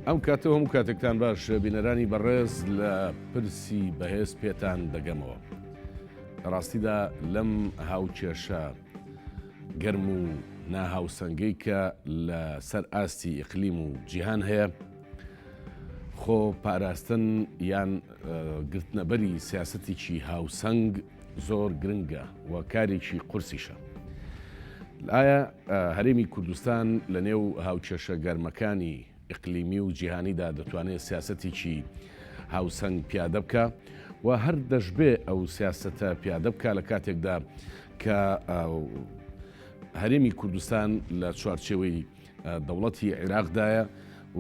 ئەم کاتە و هەموو کاتێکتان باش بینەرانی بەڕێز لە پرسی بەهێز پێتان دەگەمەوە. لە ڕاستیدا لەم هاوکێشە گەرم و ناهاوسەنگەی کە لە سەر ئاستی ئیقلیم و جیهان هەیە، خۆ پاراستن یان گرتنەبەری سیاسەتێکی هاوسەنگ زۆر گرنگە و کارێکی قورسیشە. ئایا هەرێمی کوردستان لە نێو هاوکێشە گەرمەکانی ئیقلیمی و جیهانیدا دەتوانێت سیاسەتێکی هاوسەنگ پیادە بکا و هەر دەشبێ ئەو سیاسەتە پیادە بکا لە کاتێکدا کە هەرێمی کوردستان لە چوارچێوەی دەوڵەتی عیراقدایە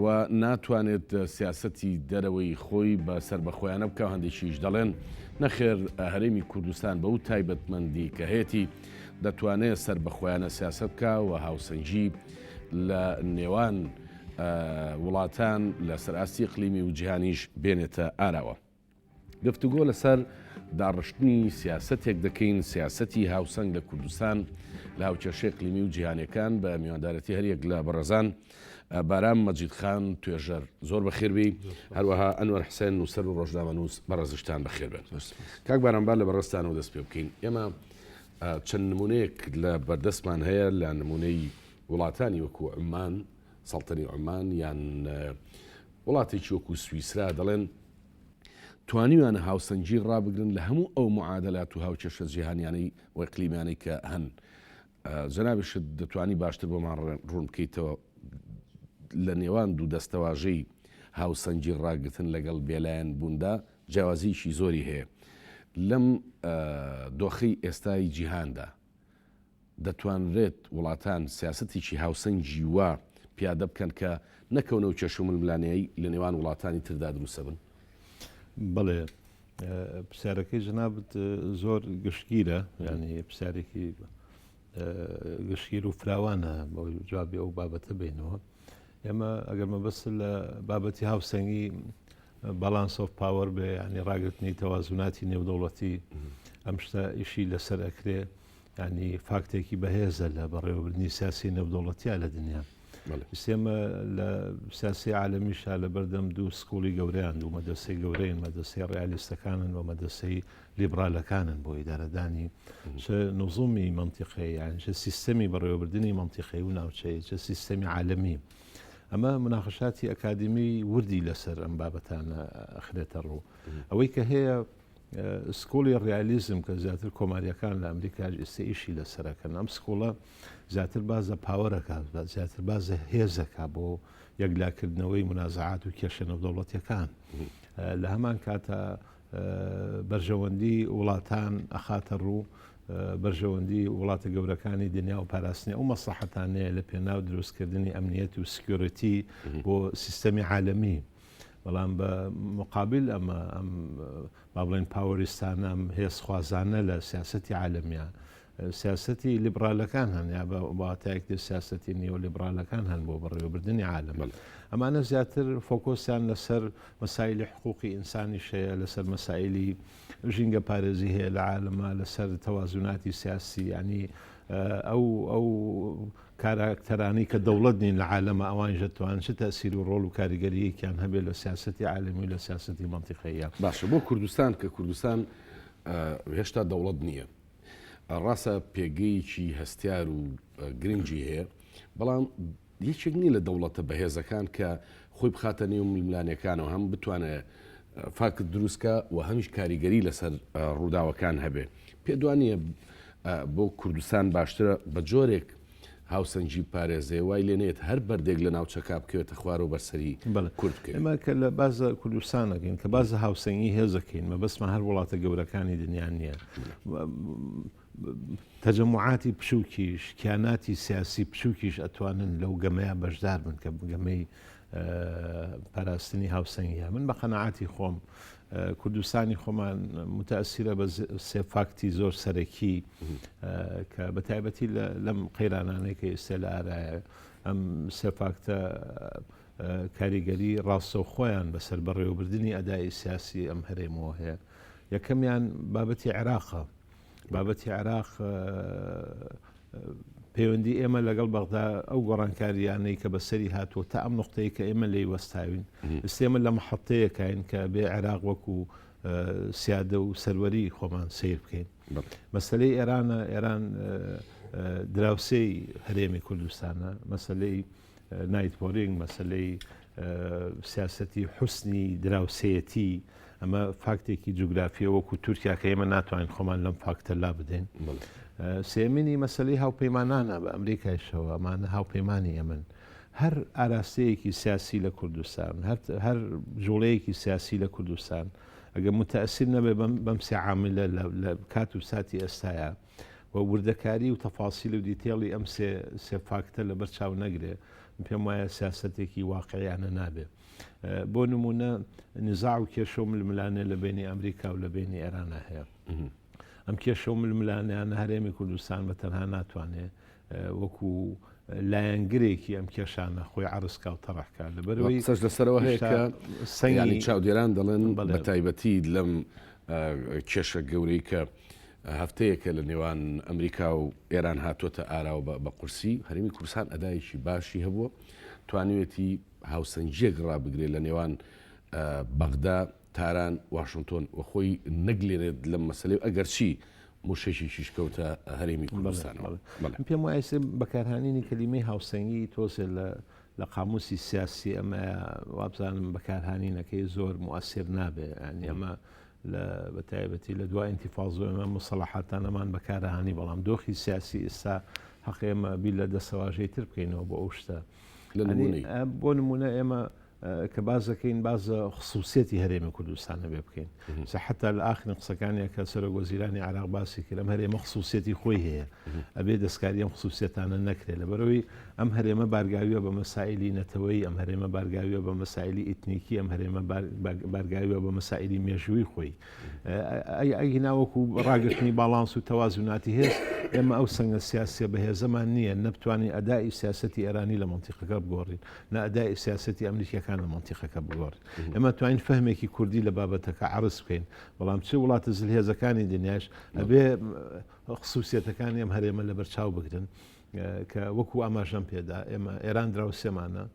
و ناتوانێت سیاسەتی دەرەوەی خۆی بە سەربەخۆیانە بکا، هەندێکیش دەڵێن نەخێر هەرێمی کوردستان بەو تایبەتمەندی کە هەیەتی دەتوانێت سەربەخۆیانە سیاسەت بکا و هاوسەنگی لە نێوان وڵاتان لە سەر ئاستی ئیقلیمی و جیهانیش بێنێتە ئاراوە. گفتوگۆ لەسەر داڕشتنی سیاسەتێک دەکەین، سیاسەتی هاوسەنگ لە کوردستان لە هاوکێشە ئیقلیمی و جیهانیەکان بە میواندارەتی هەریەک لە بەڕێزان بارام مەجید خان توێژەر زۆر بەخێربێی، هەروەها ئەنوەر حسێن نووسەر و ڕۆژنامەنووس بەڕێزیشتان بەخێربێن. کاک بارام با لە بەڕێزتانەوە دەست پێ بکەین. ئێمە چەند نمونەیەک لە بەردەستمان هەیە لە نمونەی وڵاتانی وەکو عومان، سەڵتەنی عومان یان وڵاتێکی وەکو سویسرا دەڵێن توانیویانە هاوسەنگی ڕابگرن لە هەموو ئەو معادلات و هاوکێشە جیهانیانەی و ئیقلیمیانەی کە هەن. جەنابیشت دەتوانی باشتر بۆمان ڕوون بکەیتەوە لە نێوان دوو دەستەواژەی هاوسەنگی ڕاگرتن لەگەڵ بێلایەن بووندا جیاوازییەکی زۆری هەیە لەم دۆخەی ئێستای جیهاندا. دەتوانرێت وڵاتان سیاسەتێکی هاوسەنگی وا پیادە بکەن کە نەکەونە و کێشە و ململانێی لە نێوان وڵاتانی تردا دروستە بن؟ بەڵێ پرسیارەکەی جەنابت زۆر گشتگیرە یعنی پرسیارێکی گشتگیر و فراوانە بۆ جوابی ئەو بابەتە بینەوە ئێمە ئەگەر مەبەست لە بابەتی هاوسەنگی balance of power بێ ینی ڕاگرتنی تەوازناتی نێودەوڵەتی ئەم شتە ئیشی لەسەر ئەکرێ ینی فاکتێکی بەهێزە لە بەڕێوەبردنی سیاسی نێودەوڵەتیا لە دنیا سێمە لە سیاسی عالەمیشا لە بەردەم دوو school ی گەورەیان دوو مەدرسەی گەورەین مەدرسەی ڕیالیستەکانن و مەدرسەی لیبرالەکانن بۆ ئیدارەدانی چ نوزومی مەنتیقەی یان چ سیستەمی بەڕێوەبردنی مەنتیقەی و ناوچەیە چ سیستەمی عالەمی ئەمە مناقشاتی ئەکادیمی وردی لەسەر ئەم بابەتانە ئەخرێتە ڕوو ئەوەی کە هەیە school ی ڕیالیزم کە زیاتر کۆماریەکان لە ئەمریکاش ئێستا ئیشی لەسەرەکەن ئەم school ە زیاتر بازە power ەکە زیاتر بازە هێزەکە بۆ یەکلاکردنەوەی منازعات و کێشە نێودەوڵەتیەکان لە هەمان کاتە بەرژەوەندی وڵاتان ئەخاتە ڕوو بەرژەوەندی وڵاتە گەورەکانی دنیا و پاراستنی ئەو مەسڵەحەتانەیە لە پێناو دروستکردنی ئەمنیەت و security بۆ سیستەمی عالەمی. بەڵام بە مقابل ئەمە ئەم با بڵێن powerist انە ئەم هێزخوازانە لە سیاسەتی عالەمیە سیاسەتی لیبرالەکان هەن یا بە واتایەک تر سیاسەتی نیۆلیبرالەکان هەن بۆ بەڕێوەبردنی عالەم. ئەمانە زیاتر فۆکۆسیان لەسەر مەسایلی حقوقی ئینسانیش هەیە، لەسەر مەسایلی ژینگە پارێزی هەیە لە عالەما، لەسەر تەوازوناتی سیاسی، یانی ئەو ئەو کاراکتەرانەی کە دەوڵەت نین لە عالەما ئەوانیش دەتوانن چ تەئسیر و ڕۆڵ و کاریگەرییەکیان هەبێت لە سیاسەتی عالەمی و لە سیاسەتی مەنتیقەییا. باشە بۆ کوردستان کە کوردستان هێشتا دەوڵەت نییە، ڕاستە پێگەیەکی هەستیار و گرنگی هەیە، بەڵام یەکێک نییە لە دەوڵەتە بەهێزەکان کە خۆی بخاتە نێو ململانێکانەوە، هەم بتوانێت فاکت دروستکە و هەمیش کاریگەری لەسەر ڕووداوەکان هەبێ. پێت وانییە بۆ کوردستان باشترە بە جۆرێک هاوسەنگی بپارێزێ وای لێ نەیەت هەر بەردێک لە ناوچەکە بکەوێتە خوارەوە بەر سەری کورد بکەوێت؟ ئێمە کە لە باس لە کوردستان ئەکەین، کە باس لە هاوسەنگی هێز ئەکەین، مەبەستمان هەر وڵاتە گەورەکانی دنیا نییە. تەجەموعاتی بچووکیش، کیاناتی سیاسی بچووکیش ئەتوانن لەو گەمەیە بەشدار بن کە گەمەی پاراستنی هاوسەنگیە. من بە قەناعەتی خۆم کوردستانی خۆمان متەسیرە بە سێ فاکتی زۆر سەرەکی کە بە تایبەتی لەم قەیرانانەی کە ئێستا لە ئارایە ئەم سێ فاکتە کاریگەری ڕاستەوخۆیان بەسەر بەڕێوەبردنی ئەدای سیاسی ئەم هەرێمەوە هەیە. یەکەمیان بابەتی عێراقە. بابەتی عێراق. پەیوەندی ئێمە لەگەڵ بەغدا ئەو گۆڕانکارییانەی کە بەسەری هاتووە تا ئەم نوقتەی کە ئێمە لێی وەستاوین، ئێستا ئێمە لە مەحەتەیەکاین کە ئەبێ عێراق وەکو سیادە و سەروەری خۆمان سەیر بکەین. مەسەلەی ئێرانە، ئێران دراوسێی هەرێمی کوردستانە، مەسەلەی neighboring، مەسەلەی سیاسەتی حوسنی دراوسێیەتی، ئەمە فاکتێکی جوگرافیە وەکو تورکیا کە ئێمە ناتوانین خۆمان لەم فاکتە لا بدەین. سێمینی مەسەلەی هاوپەیمانانە بە ئەمریکایشەوە، ئەمانە هاوپەیمانی ئێمەن. هەر ئاراستەیەکی سیاسی لە کوردستان، هەر جوڵەیەکی سیاسی لە کوردستان ئەگەر متەئسیر نەبێ بەم سێ عاملە لە کات و ساتی ئێستایا و وردەکاری و تەفاسیل و detail ی ئەم سێ سێ فاکتە لەبەر چاو نەگرێ، من پێم وایە سیاسەتێکی واقعیانە نابێ. بۆ نموونە نزاع و کێشە و ململانێ لە بەینی ئەمریکا و لە بەینی ئێرانا هەیە. ئەم کێشە و ململانێیانە هەرێمی کوردستان بە تەنها ناتوانێ وەکو لایەنگرێکی ئەم کێشانە خۆی عەرز کا و تەڕح کا. لەبەرئەوەی قسەش لەسەرەوە هەیە کە سەنگی چاودێران دەڵێن بە تایبەتی لەم کێشە گەورەی کە هەفتەیەکە لە نێوان ئەمریکا و ئێران هاتووەتە ئاراوە بە قورسی، هەرێمی کوردستان ئەدایەکی باشی هەبووە، توانیویەتی هاوسەنگییەک ڕابگرێت لە نێوان بەغدا، تاران، واشنتۆن و خۆی نەگلێنێت لەم مەسەلەی و ئەگەرچی مووشەکێکیش کەوتە هەرێمی کوردستانەوە. بەڵێ. من پێم وایە ئێستا بەکارهانینی کەلیمەی هاوسەنگی تۆزێ لە لە قاموسی سیاسی ئەمەیە وابزانم بەکارهانینەکەی زۆر موئەسیر نابێ یانی ئەمە لە بە تایبەتی لە دوای ئینتیفازۆ ئێمە موسەڵەحاتانەمان بەکارهانی بەڵام دۆخی سیاسی ئێستا هەقە ئێمە بیر لە دەستەواژەی تر بکەینەوە بۆ ئەو شتە بۆ نمونە ئێمە کە باس دەکەین باس لە خسوسیەتی هەرێمی کوردستان نەبێ بکەین حتا لە ئاخرین قسەکانیان کە سەرۆک وەزیرانی عراق باسی کرد ئەم هەرێمە خسوسیەتی خۆی هەیە ئەبێ دەستکاری ئەم خسوسیەتانە نەکرێت لەبەرەوەی ئەم هەرێمە بارگاویە بە مەسائلی نەتەوەیی ئەم هەرێمە بارگاویە بە مەسائلی ئیتنیکی ئەم هەرێمە بارگاویە بە مەسائلی مێژووی خۆی ئەگینا وەکو ڕاگرتنی باڵانس و تەوازوناتی هێز ئێمە ئەو سەنگە سیاسیە بەهێزەمان نییە نەبتوانین ئەدای سیاسەتی ئێرانی لە مەنتیقەکە بگۆڕین نە ئەدای سیاسەتی ئەمریکیەکان لە مەنتیقەکە بگۆڕین ئێمە توانین فەهمێکی کوردی لە بابەتەکە عەرز بکەین بەڵام چ وڵاتە زلهێزەکانی دنیاش ئەبێ خسوسیەتەکانی ئەم هەرێمە لەبەرچاو بگرن کە وەکو ئاماژەم پێدا ئێمە ئێران دراوسێمانە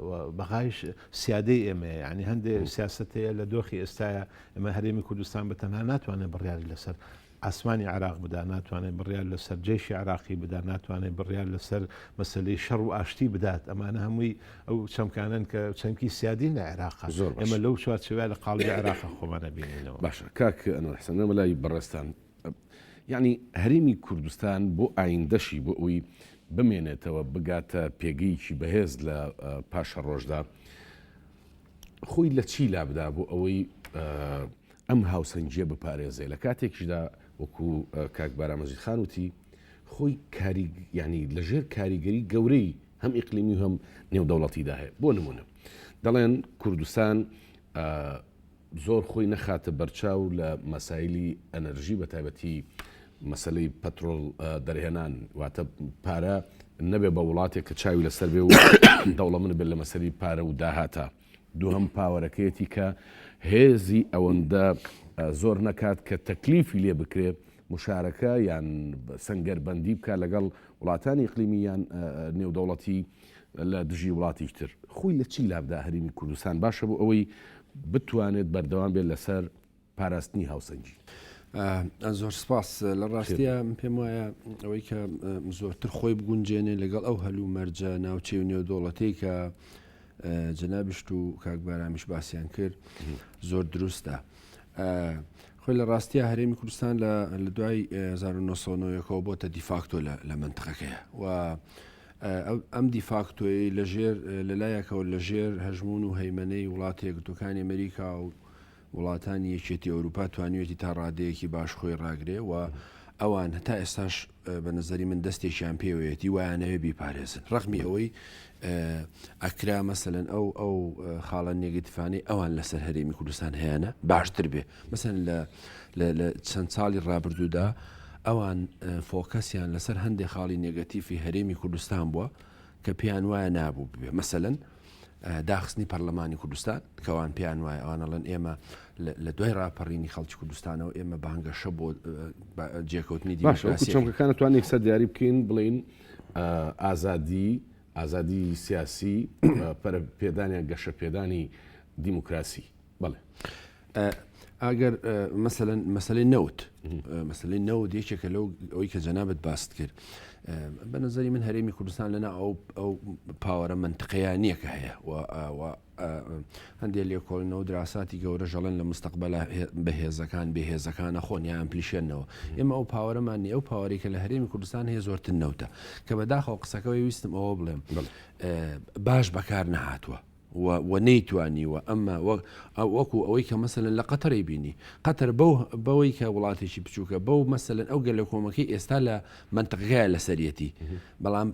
و بەغایش سیادەی ئێمەیە یعنی هەندێک سیاست هەیە لە دۆخی ئێستاە ئێمە هەرێمی کوردستان بە تەنها ناتوانێت بڕیاری لەسەر ئاسمانی عراق بدا ناتوانێت بڕیار لەسەر جێشی عراقی بدا ناتوانێت بڕیار لەسەر مەسلەی شەڕ و ئاشتی بدات ئەمانە هەمووی ئەو چەمکانن کە چەمکی سیادین لە عێراق زۆر ئێمە لەو چوارچێوە لە قاڵبی عێراق خۆمانە بینینەوە باشە کاک ئەنوەر حسێن بێمە لای بەڕێزتان یەعنی هەرێمی کوردستان بۆ ئایندەشی بۆ ئەوی بمێنێتەوە بگاتە پێگەیەکی بەهێز لە پاشە ڕۆژدا خۆی لە چی لابدا بۆ ئەوەی ئەم هاوسەنگیە بپارێزێ لە کاتێکیشدا وەکو کاک بارامەجید خان وتی خۆی کاری ینی لەژێر کاریگەری گەورەی هەم ئیقلیمی و هەم نێودەوڵەتیدا هەیە بۆ نمونە دەڵێن کوردستان زۆر خۆی نەخاتە بەرچاو لە مەسایلی ئەنەرژی بە تایبەتی مەسەلەی پەترۆڵ دەرهێنان واتە پارە نەبێ بە وڵاتێک کە چاوی لەسەر بێ و دەوڵەمەند بێت لە مەسەلی پارە و داهاتە دووهەم پاوەرەکەیەتی کە هێزی ئەوەندە زۆر نەکات کە تەکلیفی لێ بکرێ مشارەکە یان سەنگەربەندی بکات لەگەڵ وڵاتانی ئیقلیمی یان نێودەوڵەتی لە دژی وڵاتیش تر. خۆی لە چی لابدا هەرێمی کوردستان باشە بۆ ئەوەی بتوانێت بەردەوام بێت لەسەر پاراستنی هاوسەنگی؟ زۆر سپاس. لە ڕاستیە من پێم وایە ئەوەی کە زۆرتر خۆی بگونجێنێ لەگەڵ ئەو هەلومەرجە ناوچەی و نێودەوڵەتەی کە جەنابیشت و کاک بارامیش باسیان کرد زۆر دروستە. خۆی لە ڕاستیە هەرێمی کوردستان لە دوای 1990ەوە بۆتە دیفاکتۆ لە منتقەکەیە و ئەم دیفاکتۆیەی لەژێر لەلایەکەوە لەژێر هەژموون و هەیمەنەی وڵاتە یەکگرتووەکانی ئەمریکا و وڵاتانی یەکێتی ئەوروپا توانیویەتی تا ڕادەیەکی باش خۆی ڕاگرێ و ئەوان هەتا ئێستاش بە نظری من دەستێکیان پێوەیەتی وایانەوێ بیپارێزن ڕەغمی ئەوەی ئەکرا مەسەلەن ئەو ئەو خاڵە نێگەتیفانەی ئەوان لەسەر هەرێمی کوردستان هەیەە باشتر بێ مەسەن لە لە چەند ساڵی ڕابردوودا ئەوان فۆکەسیان لەسەر هەندێک خاڵی نێگەتیفی هەرێمی کوردستان بووە کە پێیان وایە نابوو ببێ مەسەلەن. داخستنی پەرلەمانی کوردستان کەوان پێیان وایە ئەوان ئەڵێن ئێمە لە دوای ڕاپەڕینی خەڵکی کوردستانەوە ئێمە بانگەشە بۆ جێکەوتنی باشە وەکو چەمکەکان توانین یەکسەر دیاری بکەین بڵێین ئازادی ئازادی سیاسی پەرە پێدان یان گەشە پێدانی دیموکراسی بەڵێ. ئەگەر مەسەلەن مەسەلەی نەوت مەسەلەی نەوت یەکێکە لەو ئەوەی کە جەنابت باست کرد بە نظری من هەرێمی کوردستان لەنا ئەو ئەو power ە منتقەیە نییە کە هەیە و هەندێک لێکۆڵینەوە دراساتی گەورە ژەڵێن لە مستەقبەلە بەهێزەکان بێهێزەکانە خۆن یان پلیشێنەوە ئێمە ئەو power ەمان نیە ئەو power ی کە لە هەرێمی کوردستان هەیە زۆرتر نەوتە کە بەداخەوە قسەکەەوەی ویستم ئەوە بڵێم باش بەکار نەهاتووە و و نەیتوانیوە ئەمە وەک وەکو ئەوەی کە مەسەلەن لە قەتەرەی بینی قەتەر بەو بەوەی کە وڵاتێکی بچووکە بەو مەسەلەن ئەو گەلە کۆمەکەی ئێستا لە مەنتقەکەیە لەسەریەتی بەڵام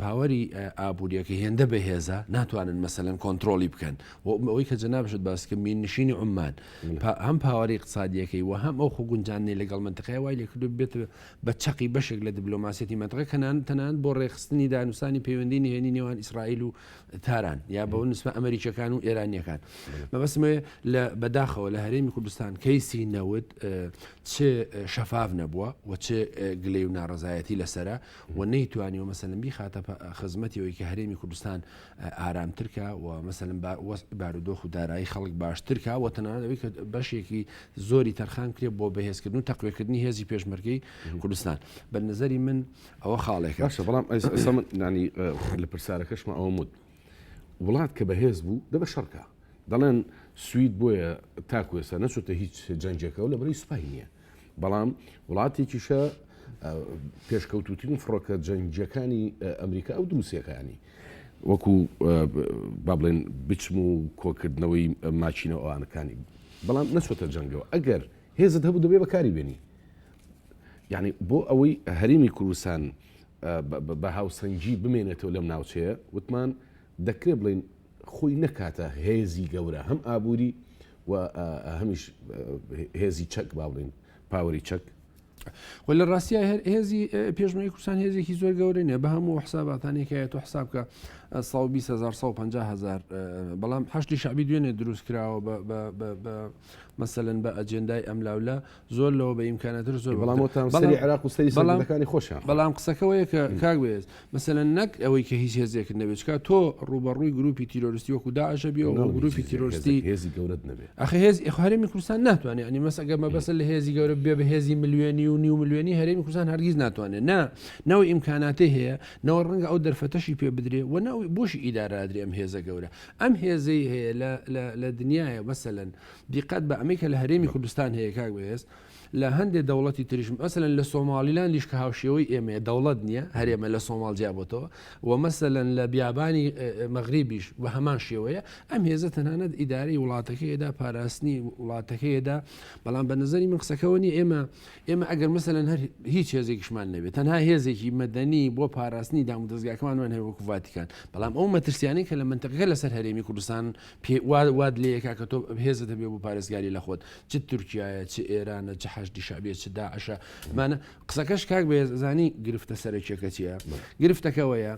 power ی ئابووریەکە هێندە بەهێزە ناتوانن مەسەلەن کۆنترۆڵی بکەن و ئەوەی کە جەنابشت باس کرد میرنشینی عوممان هەم power ی اقتصادیەکەی و هەم ئەو خۆگونجاندنەی لەگەڵ مەنتقەیە وای لێکردو بێت بە چەقی بەشێک لە دیبلۆماسیەتی مەنتقە کەنان تەنانەت بۆ ڕێکخستنی دانوستانی پەیوەندی نهێنی نێوان ئیسرائیل و تاران یا بەو نسبە ئەمریکیەکان و ئێرانیەکان مەبەستم لە بەداخەوە لە هەرێمی کوردستان کەیسی نەوت چ شەفاف نەبووە و چ گلەی و ناڕزایەتی لەسرە و نەیتوانی و مەسەلەن بیخاتە خزمەتی ئەوی کە هەرێمی کوردستان ئارامترکە و مەسەلەن بارودۆخ و دارایی خەڵک باشترکە و تەنانەت ئەوەی کە بەشێکی زۆری تەرخان کرێ بۆ بەهێزکردن و تەقوێکردنی هێزی پێشمەرگەی کوردستان بە نظری من ئەوە خاڵێکە. باشە بەڵام ئێستا من یانی لە پرسیارەکەشمە ئەوەم وت وڵات کە بەهێز بوو دەبێ شەڕکا دەڵێن سوید بۆیە تاکو ئێستا نەچۆتە هیچ جەنگێکەوە لە بەرەی سوپای نییە بەڵام وڵاتێکیشە پێشکەوتوترین فڕۆکە جەنگیەکانی ئەمریکا ئەو دروستەکانی وەکو با بڵێن بچم و کۆکردنەوەی ماچینە ئەوانەکانی بەڵام نەچۆتە جەنگەوە ئەگەر هێزت هەبوو دەبێ بەکاری بێنی یعنی بۆ ئەوەی هەرێمی کوردستان بە هاوسەنگی بمێنێتەوە لەم ناوچەیە وتمان دەکرێت بڵین خۆی نەکاتە هێزی گەورە هەم ئابووری و هەمیش هێزی چەک با بڵین power ی چەک و لە ڕاستیا هێزی پێشمەرگەی کوردستان هێزێکی زۆر گەورە نیە بە هەموو حساباتانێکایە تۆ حساب کە 120 هزار 150 هزار بەڵام حەشدی شەعبی دوێنێ دروست کراوە بە مەسەلەن بە ئەجێندای ئەملاولا زۆر لەوە بە ئیمکاناتر زۆر بەڵام وتان سەری عێراق و سەری سەرکردەکانی خۆشیان خوارد. بەڵام قسەکەوەیە کە کاک بەهێز مەسەلەن نەک ئەوەی کە هیچ هێزێکت نەبێت چکا تۆ ڕووبەڕووی گروپی تیرۆریستی وەکو داعشە بیەوە و گروپی تیرۆریستی هێزی گەورەت نەبێت ئەخە هێز ئەخ هەرێمی کوردستان ناتوانێت ینی مەس ئەگەر مەبەستە لە هێزی گەورە بێ بە هێزی ملیۆنی و نیو ملیۆنی هەرێمی کوردستان هەرگیز ناتوانێت نا نەوە ئیمکاناتی هەیە نەوە ڕەنگە ئەو دەرفەتەشی پێ بدرێ و نە بۆشی ئیدارادرێ ئەم هێزە گەورە ئەم هێزەی هەیە لە لە دنیاە مەسەلەن دیقەت بە ئەمەی کە لە هەرێمی کوردستان هەیە کاک بەهێز لە هەندێک دەوڵەتی تریش مەسەلەن لە سۆماڵیلاندیش کە هاوشێوەی ئێمەیە دەوڵەت نییە هەرێمە لە سۆماڵ جیابۆتەوە و مەسەلەن لە بیابانی مەغریبیش بە هەمان شێوەیە ئەم هێزە تەنانەت ئیدارەی وڵاتەکەیدا پاراستنی وڵاتەکەیدا بەڵام بە نظری من قسەکەەوە نیە ئێمە ئێمە ئەگەر مەسەلەن هەر هیچ هێزێکیشمان نەبێت تەنها هێزێکی مەدەنی بۆ پاراستنی دامودەزگاکەمانمان هەیە وەکو ڤاتیکان بەڵام ئەو مەترسیانەی کە لە مەنتقەکە لەسەر هەرێمی کوردستان پێ وات لێیەکا کە تۆ هێزت هەبێ بۆ پارێزگاری لە خۆت چ تورکیایە چ ئێرانە چ حەشدی شەعبیە چ داعشە ئەمانە قسەکەش کاک بەهێز ئەزانی گرفتە سەرەکیەکە چییە گرفتەکەوەیە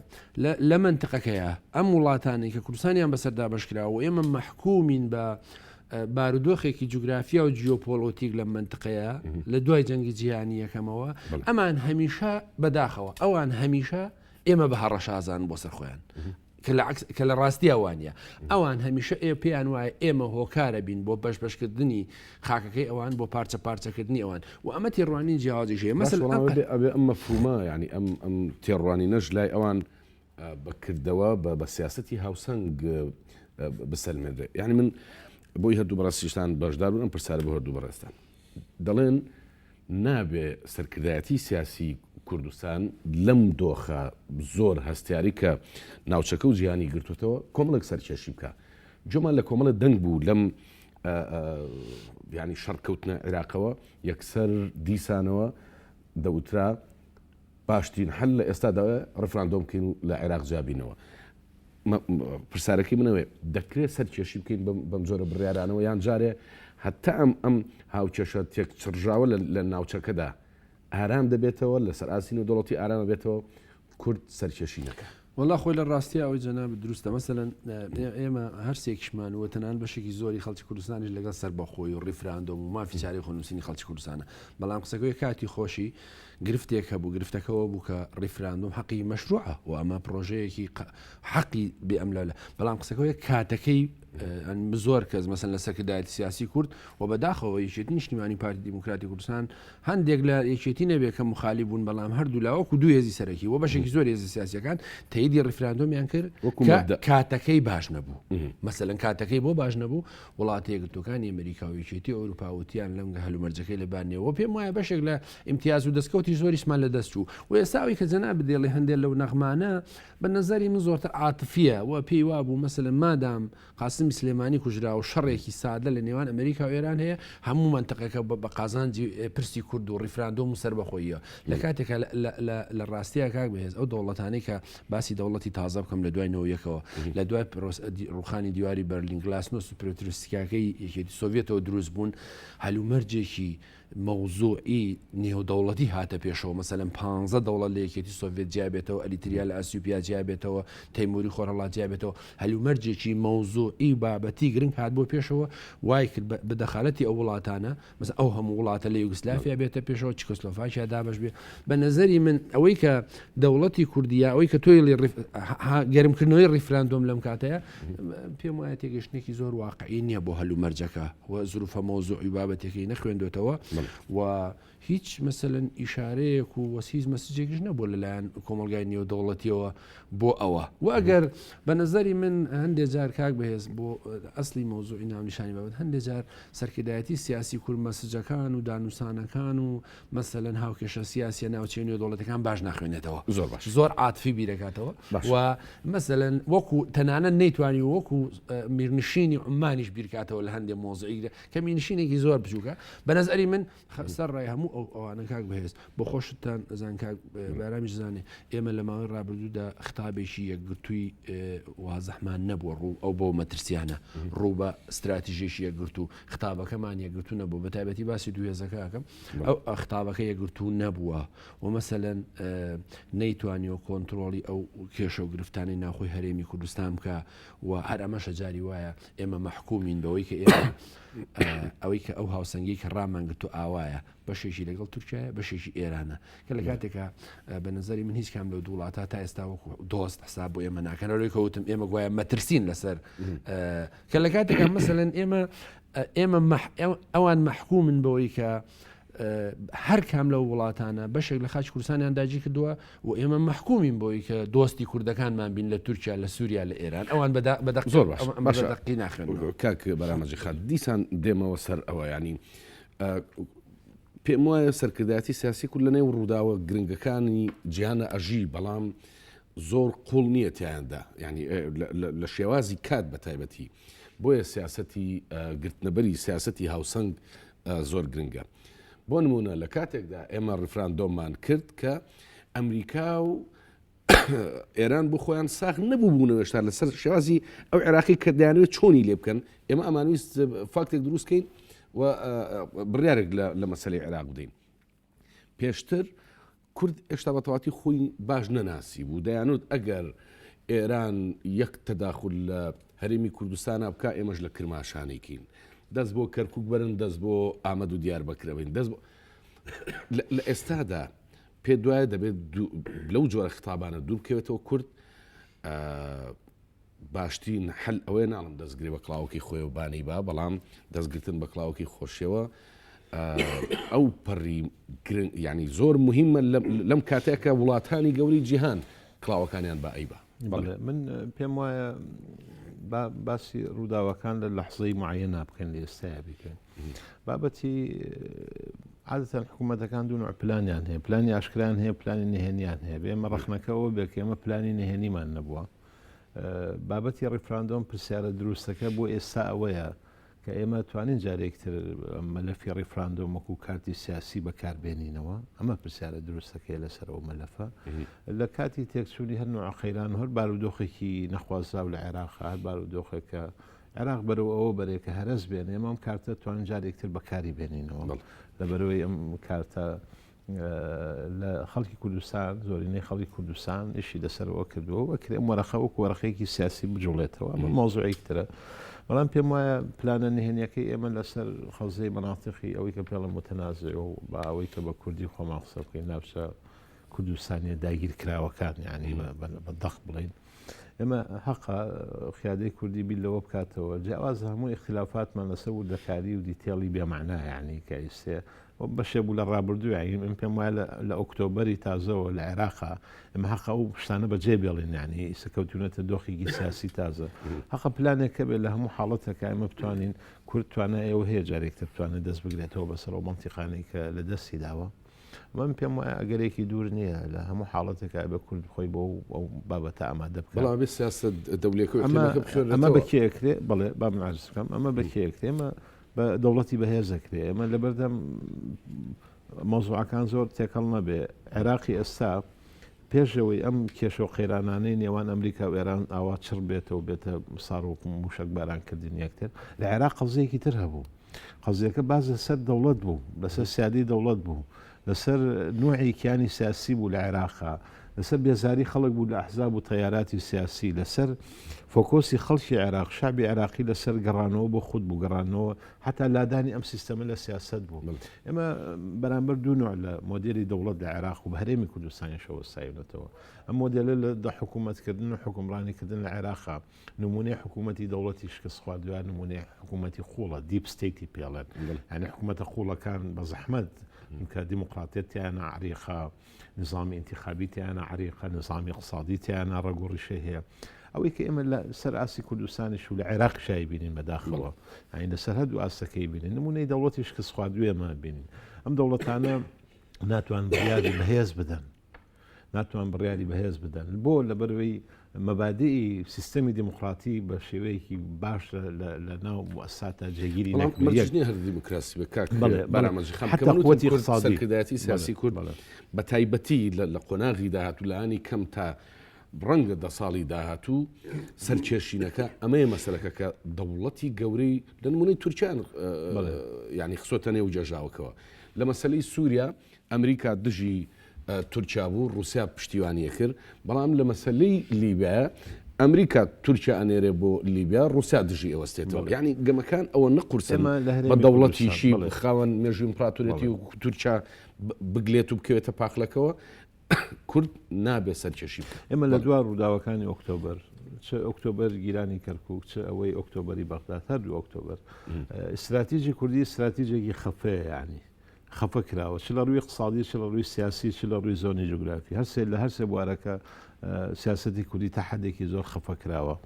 لە مەنتقەکەیە ئەم وڵاتانەی کە کوردستانیان بەسەردا بەشکراوە و ئێمە مەحکومین بە بارودۆخێکی جوگرافیا و جیۆپۆلۆتیک لەم منتقەیە لە دوای جەنگی جیهانی یەکەمەوە ئەمان هەمیشە بەداخەوە ئەوان هەمیشە ئێمە بە هەڕەشازان بۆ سەر خۆیان کە لە عەکس کە لە ڕاستیا وانە ئەوان هەمیشە ئێ پێیان وایە ئێمە هۆکارە بین بۆ بەش بەشکردنی خاکەکەی ئەوان بۆ پارچە پارچەکردنی ئەوان و ئەمە تێڕوانین جیاوازیش هەیە مەسەل ئەبێ ئەم مەفهومە یعنی ئەم ئەم تێڕوانینەش لای ئەوان بە کردەوە بە سیاسەتی هاوسەنگ بسەلمێنرێ یعنی من بۆی هەردوو بەڕێزیشتان بەشدار بوون ئەم پرسیارە بۆ هەردوو بەڕێزتان دەڵێن نابێ سەرکردایەتی سیاسی کوردستان لەم دۆخە زۆر هەستیاری کە ناوچەکە و جیهانی گرتوتەوە کۆمەڵێک سەرکێشی بکە جۆمان لە کۆمەڵە دەنگ بوو لەم ینی شەڕکەوتنە عێراقەوە یەکسەر دیسانەوە دەوترا باشترین حل لە ئێستادا ڕفراندۆم بکەین و لە عێراق جیابینەوە. پرسیارەکەی من ئەوەیە دەکرێت سەرکێشی بکەین بەم جۆرە بڕیارانەوە یان جارێ هەتا ئەم ئەم هاوکێشە تێکچڕژاوە لە ناوچەکەدا ئارام دەبێتەوە لەسەر ئاستی نێودەوڵەتی ئارام بێتەوە کورد سەرکێشی نەکە. وەڵا خۆی لە ڕاستیا ئەوەی جەنابت دروستە مەسەلەن ئێمە هەر سێکیشمان و تەنانەت بەشێکی زۆری خەڵکی کوردستانیش لەگەڵ سەربەخۆی و ڕیفراندۆم و مافی چارەی خۆنووسینی خەڵکی کوردستانە بەڵام قسەکەی کاتی خۆشی گرفتێک هەبوو گرفتەکەەوە بوو کە ڕیفراندۆم حەقی مەشروعە و ئەمە پرۆژەیەکی حەقی بێ ئەم لەلا بەڵام قسەکەەوەی کاتەکەی زۆر کەس مەسەن لە سەرکردایەتی سیاسی کورد و بەداخەوە یەکێتی نیشتیمانی پارتی دیموکراتی کوردستان هەندێک لە یەکێتی نەبێ کە مخالی بوون بەڵام هەردوو لا وەکو دوو هێزی سەرەکی و بەشێکی زۆر هێزە سیاسیەکان تەیدی ڕیفراندۆمیان کرد وەکو مەبدەئ. کاتەکەی باش نەبوو مەسەلەن کاتەکەی بۆ باش نەبوو وڵاتە یەکگرتووەکانی ئەمریکا و یەکێتی ئەوروپا وتیان لەم هەلومەرجەکەی لەبار نییە و پێم وایە بەشێک لە ئیمتیاز و دەستکەوتی زۆریشمان لەدەست چوو و ئێستا ئەوی کە جەنابت دێڵێ هەندێک لەو نەغمانە بە نەزەری من زۆرتر عاتفیە و پێی وابوو مەسەلەن مادام قاسمی سلێمانی کوژرا و شەڕێکی سادە لە نێوان ئەمریکا و ئێران هەیە، هەموو مەنتقەکە بە قازانجی پرسی کورد و ڕیفراندۆم و سەربەخۆییە. لە کاتێکا لە ڕاستیا کاک بەهێز ئەو دەوڵەتانەی کە باسی دەوڵەتی تازە بکەم لە دوای نەوەیەکەوە لە دوای ڕوخانی دیواری بەرلین گلاسنۆست و پێترۆسکاکەی یەکێتی سۆڤێتەوە دروست بوون هەلومەرجێکی مەوزوعی نێودەوڵەتی هاتە پێشەوە، مەسەلەن پانزە دەوڵەت لە یەکێتی سۆڤێت جیا بێتەوە، ئەریتریا لە ئەسیوپیا جیا بێتەوە، تەیموری خۆرهەڵات جیا بێتەوە، هەلومەرجێکی مەوزوعی و بابەتی گرنگ هات بۆ پێشەوە، وای کرد بە دەخالەتی ئەو وڵاتانە، مەسەلەن ئەو هەموو وڵاتە لە یوگسلافیا بێتە پێشەوە، چیکۆسلۆفاکیا دابەش بێ. بە نەزەری من ئەوەی کە دەوڵەتی کوردی یا ئەوەی کە تۆی گەرمکردنەوەی ڕیفراندۆم لەم کاتەیە، پێم وایە تێگەشتنێکی زۆر واقعی نییە بۆ هەلومەرجەکە. و زروفە مەوزوعی بابەتەکەی نەخوێندوێتەوە و هیچ مەسەلەن ئیشارەیەک و وەس هیچ مەسجێکیش نەبوو لەلایەن کۆمەلگای نێودەوڵەتیەوە بۆ ئەوە و ئەگەر بە نظری من هەندێک جار کاک بەهێز بۆ ئەسلی مەوزوعی ناونیشانی بابەت هەندێک جار سەرکردایەتی سیاسی کورد مەسجەکان و دانوسانەکان و مەسەلەن هاوکێشە سیاسیە ناوچەی نێودەوڵەتەکان باش ناخوێنێتەوە زۆر باش زۆر عاتفی بیرەکاتەوە و مەسەلەن وەکو تەنانەت نەیتوانی وەکو میرنشینی عومانیش بیرکاتەوە لە هەندێک مۆزعی کە میرنشینێکی زۆر بچووکە بە نەزەری من سەر ڕای هەموو ئەو ئەوانە کاک بەهێز بۆ خۆشتان ئەزان کاک بارامیش زانێ ئێمە لە ماوەی ڕابردوودا خطابێکی یەکگرتووی وازحمان نەبووە ڕوو ئەو بۆ مەترسیانە ڕوو بە ستراتیژێکی یەکگرتوو خطابەکەمان یەکگرتوو نەبوو بە تایبەتی باسی دوو هێزەکە ئەکەم ئەو خطابەکە یەکگرتوو نەبووە و مەسەلەن نەیتوانیوە کۆنترۆڵی ئەو کێشە و گرفتانەی ناوخۆی هەرێمی کوردستان بکا و هەر ئەمەشە جاری وایە ئێمە مەحکومین بەوەی کە ئێمە ئەوەی کە ئەو هاوسەنگی کە ڕامان گرتو ئاوایە بەشێکی لەگەڵ تورکیایە بەشێکی ئێرانە کە لە کاتێکا بە نظری من هیچ کام لەو دوو وڵاتە تا ئێستا وەکو دۆست حساب بۆ ئێمە ناکەن لەوەی کەوتم ئێمە گوایە مەترسین لەسەر کە لە کاتێکا مەسەلەن ئێمە ئێمە ئەوان مەحکومن بەوەی کە هەر کام لەو وڵاتانە بەشێک لە خاکی کوردستانیان داگیر کردووە و ئێمە مەحکومین بۆی کە دۆستی کوردەکانمان بین لە تورکیا لە سووریا لە ئێران ئەوان بەدە زۆر باش باشە دەقی ناخوێن کاک بەرامەجی خان دیسان دێمەوە سەر ئەوە ینی پێم وایە سەرکردایەتی سیاسی کورد لە نێو ڕووداوە گرنگەکانی جیهانە ئەژی بەڵام زۆر قوڵ نییە تیاندا ینی لە شێوازی کات بە تایبەتی بۆیە سیاستی گرتنەبەری سیاستی هاوسەنگ زۆر گرنگە. بۆ نمونە لە کاتێکدا ئێمە ڕیفراندۆممان کرد کە ئەمریکا و ئێران بۆ خۆیان ساغ نەبوو بوونەوە هێشتا لەسەر شێوازی ئەو عێراقی کە دەیانەوێت چۆنی لێ بکەن ئێمە ئەمانویست فاکتێک دروستکەین و بڕیارێک لە مەسلەی عێراق بدەین پێشتر کورد ئێشتا بە تەواتی خۆی باش نەناسی بوو دەیانوت ئەگەر ئێران یەک تەداخل لە هەرێمی کوردستانە بکە ئێمەش لە کرماشانێکین دەست بۆ کەرکک بەرن دەست بۆ ئامەد و دیار بەکرەوەین دەست بۆ لە ئێستادا پێ دوایە دەبێت لەو جۆرە خطابانە دوور بکەوێتەوە کورد باشترین حل ئەوەیە ناڵم دەستگرێ بە کڵاوەکەی خۆیەوە بانی با بەڵام دەستگرتن بە کڵاوەکەی خۆشیەوە ئەو پەڕی گرنگ ینی زۆر مهمە لەم کاتێکە وڵاتانی گەوری جیهان کڵاوەکانیان بە ئەیبا بەڵێ من پێم وایە باسی ڕووداوەکان لە لەحزەی معەنە بکەن لە ئێستایا بیکەن بابەتی عادەتەن حکوومەتەکان دوو نوع پلانیان هەیە پلانی ئاشکران هەیە پلانی نهێنیان هەیە بێمە ڕخنەکەەوە بێ کە ئێمە پلانی نهێنیمان نەبووە بابەتی ڕیفراندۆم پرسیارە دروستەکە بۆ ئێستا ئەوەیە کە ئێمە توانین جارێکتر مەلەفی ڕیفراندۆم وەکو کارتی سیاسی بەکاربێنینەوە ئەمە پرسیارە دروستەکەی لەسەر ئەو مەلەفە لە کاتی تێکچوونی هەر نوع قەیران هەر بارودۆخێکی نەخوازراو لە عێراق هەر بارودۆخێکە عێراق بەرەو ئەوە بەرێ کە هەرەس بێنێ ئێمە ئەم کارتە توانین جارێکتر بەکاری بێنینەوە لەبەرەوەی ئەم کارتە. لە خەڵکی کوردستان زۆرینەی خەڵکی کوردستان ئیشی لەسەرەوە کردووە و ئەکرێ ئەم وەرەقە وەکو وەرەقەیەکی سیاسی بجوڵێتەوە ئەمە مەوزوعێکی ترە بەڵام پێم وایە پلانە نهێنیەکەی ئێمە لەسەر خەوزەی مەناتیقی ئەوەی کە پێڵە متەنازع و بە ئەوەی کە بە کوردی خۆمان قسە بکەین ناوچە کوردستانیە داگیرکراوەکان یعنی بە دەق بڵین ئێمە هەقە قیادەی کوردی بیر لەوە بکاتەوە جیاواز هەموو ئیختلافاتمان لەسەر وردەکاری و detail ی بێمانا یعنی کە ئیستێ بەشێ بوو لە ڕابردوو یعنی من پێم وایە لە ئۆکتۆبەری تازەوە لە عێراقا ئێمە هەقە ئەو شتانە بەجێ بێڵین یعنی ئیستا کەوتونەتە دۆخێکی سیاسی تازە هەقە پلانێک هەبێت لە هەموو حاڵەتێکا ئێمە بتوانین کورد توانای ئەوە هەیە جارێکتر بتوانێت دەست بگرێتەوە بەسەر ئەو مەنتیقانەی کە لە دەستی داوە. من پێم وایە ئەگەرێکی دوور نییە لە هەموو حاڵەتێکا بە کورد خۆی بۆ ئەو بابەتە ئامادە بکات. بەڵام ئەبێ سیاسەت دەولێکە و ئیقلیمەکە بخوێنرێتەوە. ئەمە بە کێ ئەکرێ؟ بەڵێ با من عەرز بکەم ئەمە بە کێ ئەکرێ؟ ئێمە بە دەوڵەتی بەهێز ئەکرێ. ئێمە لەبەردەم مەوزوعەکان زۆر تێکەڵ نەبێ. عێراقی ئێستا پێش ئەوەی ئەم کێشە و قەیرانانەی نێوان ئەمریکا و ئێران ئاوا چڕ بێتەوە بێتە ساڕۆک و مووشەک بارانکردنی یەکتر، لە عێراق قەزیەکی تر هەبوو. قەزیەکە باس لەسەر دەوڵەت بوو، لەسەر سیادەی دەوڵەت بوو، لەسەر نوعی کیانی سیاسی بوو لە عێراقا، لەسەر بێزاری خەڵک بوو لە ئەحزاب و تەیاراتی سیاسی، لەسەر فۆکۆسی خەڵکی عێراق، شەعبی عێراقی لەسەر گەڕانەوە بۆ خود بوو، گەڕانەوە حەتا لادانی ئەم سیستەمە لە سیاسەت بوو. ئێمە بەرامبەر دوو نوع لە مۆدێلی دەوڵەت لە عێراق و بە هەرێمی کوردستانیشەوە وەستاوینەتەوە. ئەم مۆدێلە لە حکوومەتکردن و حوکمڕانیکردن لە عێراقا نموونەی حکوومەتی دەوڵەتی شکستخواردووە، نموونەی حکوومەتی قووڵە، deep state ی پێڵێن. یانی حکوومەتە قووڵەکان بە زەحمەت کە دیموکراتیەت تیایانە عەریقە، نظامی ئینتیخابی تیانە عەریقە، نظامی اقتصادی تیانە ڕەگ و ڕیشەی هەیە. ئەوەی کە ئێمە لە سەر ئاستی کوردستانیش و لە عێراقیش بینین بەداخەوە، یانی لەسەر هەردوو ئاستەکەی بینین، نموونەی دەوڵەتی شکستخواردوو ئێمە بینین. ئەم دەوڵەتانە ناتوان بڕیاری بەهێز بدەن. ناتوان بڕیاری بەهێز بدەن بۆ لەبەروی مەبادئی سیستەمی دیموکراتی بە شێوەیەکی باش لە ناو موسساتە جێگیری نەکردنی هەر دیموکراسی بە کاک حتا قوتی سەرکردایەتی سیاسی کورد بە تایبەتی لە قۆناغی داهاتوو لانی کەم تا ڕەنگە دە ساڵی داهاتوو سەرکێشینەکە ئەمەیە مەسەلەکە کە دەوڵەتی گەورەی لە نمونەی تورکیان ینی خسۆتە نێو جێژاوەکەوە لە مەسلەی سووریا ئەمریکا دژی تورکیا بوو، ڕوسیا پشتیوانی ئەکرد، بەڵام لە مەسەلەی لیبیا ئەمریکا تورکیا ئەنێرێ بۆ لیبیا، ڕوسیا دژی ئەوەستێتەوە. یانی گەمەکان ئەوە نەقورسن بە دەوڵەتیشی خاوەن مێژوو ئیمپراتۆریەتی و تورکیا بگلێت و بکەوێتە پاقلەکەوە، کورد نابێ سەرکێشی بکات. ئێمە لە دوا ڕووداوەکانی ئۆکتۆبەر، چ ئۆکتۆبەر گیرانی کەرکوک، چ ئەوەی ئۆکتۆبەری بەغداد، هەردوو ئۆکتۆبەر، ئیستراتیجی کوردی ئیستراتیجێکی خەفەیە، یانی خەفە کراوە چ لە ڕووی اقتصادی چ لە ڕووی سیاسی چ لە ڕووی زۆنی جوگرافی هەرسێ لە هەرسێ بوارەکە سیاستی کوردی تا حدێکی زۆر خەفە کراوە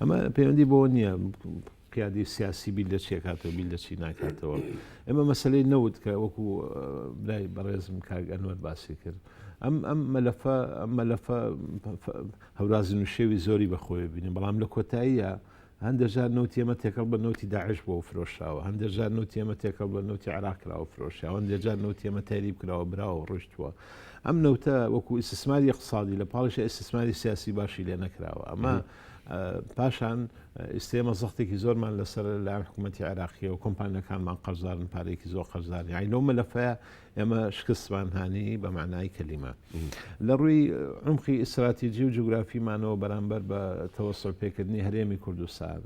ئەمە پەیوەندی بۆ نییە قیادی سیاسی بیر لە چێکاتەوە بیر لە چی ناکاتەوە ئێمە مەسلەی نەوت کە وەکو برای بەڕێزم کاک ئەنوەر باسی کرد ئەم ئەم مەلەفە ئەم مەلەفە هەورازی نوشێوی زۆری بەخۆی بینی بەڵام لە کۆتاییە هەندێک جار نەوتی ئێمە تێکەڵ بە نەوتی داعش بووە و فرۆشراوە، هەندێک جار نەوتی ئێمە تێکەڵ بە نەوتی عێراق کراوە و فرۆشراوە، هەندێک جار نەوتی ئێمە تەریب کراوە براوە و ڕۆیشتووە. ئەم نەوتە وەکو ئیستیسماری ئیقتسادی لە پاڵیشە ئیستیسماری سیاسی باشی لێ نەکراوە. ئەمە پاشان ئیستە ئێمە زەختێکی زۆرمان لەسەر لەلایەن حکوومەتی عێراقیەوە کۆمپانیاکانمان قەرزارن پارەیەکی زۆر قەرزارن یانی لەو مەلەفەیە ئێمە شکستمان هانی بە مەعنای کەلیمە. لە ڕووی عومقی ئیستراتیجی و جوگرافیمانەوە بەرامبەر بە تەوەسوع پێکردنی هەرێمی کوردستان،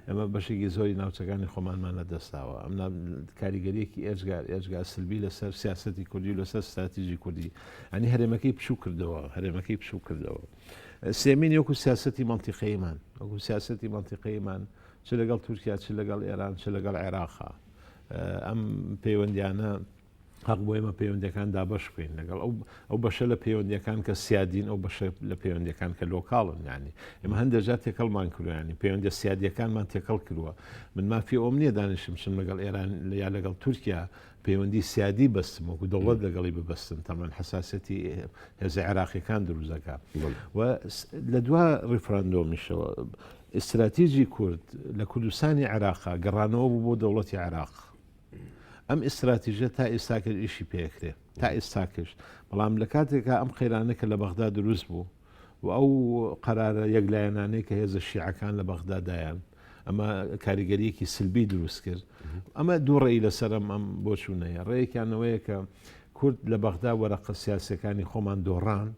ئێمە بەشێکی زۆری ناوچەکانی خۆمانمان لە دەستداوە. ئەم کاریگەریەکی ئێجگار ئێجگار سلبی لەسەر سیاسەتی کوردی و لەسەر ستراتیژی کوردی ئەنی هەرێمەکەی بچوو کردەوە هەرێمەکەی بچوو کردەوە. سێمین وەکو سیاسەتی مەنتیقەیمان وەکو سیاسەتی مەنتیقەیمان چ لەگەڵ تورکیا چ لەگەڵ ئێران چ لەگەڵ عێراقا ئەم پەیوەندیانە هەق بۆ ئێمە پەیوەندەکان دابەش بکەین لەگەڵ ئەو ئەو بەشە لە پەیوەندیەکان کە سیادین ئەو بەشە لە پەیوەندەکان کە local ن ینی ئێمە هەندێک جار تێکەڵمان کردویانی پەیوەندە سیادیەکانمان تێکەڵ کردووە من مافی ئەوم نییە دانیشم چم لەگەڵ ئێران یا لەگەڵ تورکیا پەیوەندی سیادی بەستم وەکو دەوڵەت لەگەڵی ببەستم تەمان حساسەتی هێزە عێراقیەکان دروست دەکا و لە دوا ڕیفراندۆمیشەوە ئیستراتیجی کورد لە کوردستانی عێراقا گەڕانەوە بوو بۆ دەوڵەتی عێراق. ئەم ئیستراتیژە تا ئێستاکەش ئیشی پێکرێ تا ئێستاکەش بەڵام لە کاتێکا ئەم قەیرانە کە لە بەغدا دروست بوو و ئەو قەرارە یەکلایەنانەی کە هێزە شیعەکان لە بەغدا دایان ئەمە کاریگەریەکی سلبی دروست کرد ئەمە دوو ڕێی لەسەرم ئەم بۆچوونەیە ڕێیەکیانەوەیە کە. کورد لە بەغدا وەرەقە سیاسیەکانی خۆمان دۆڕان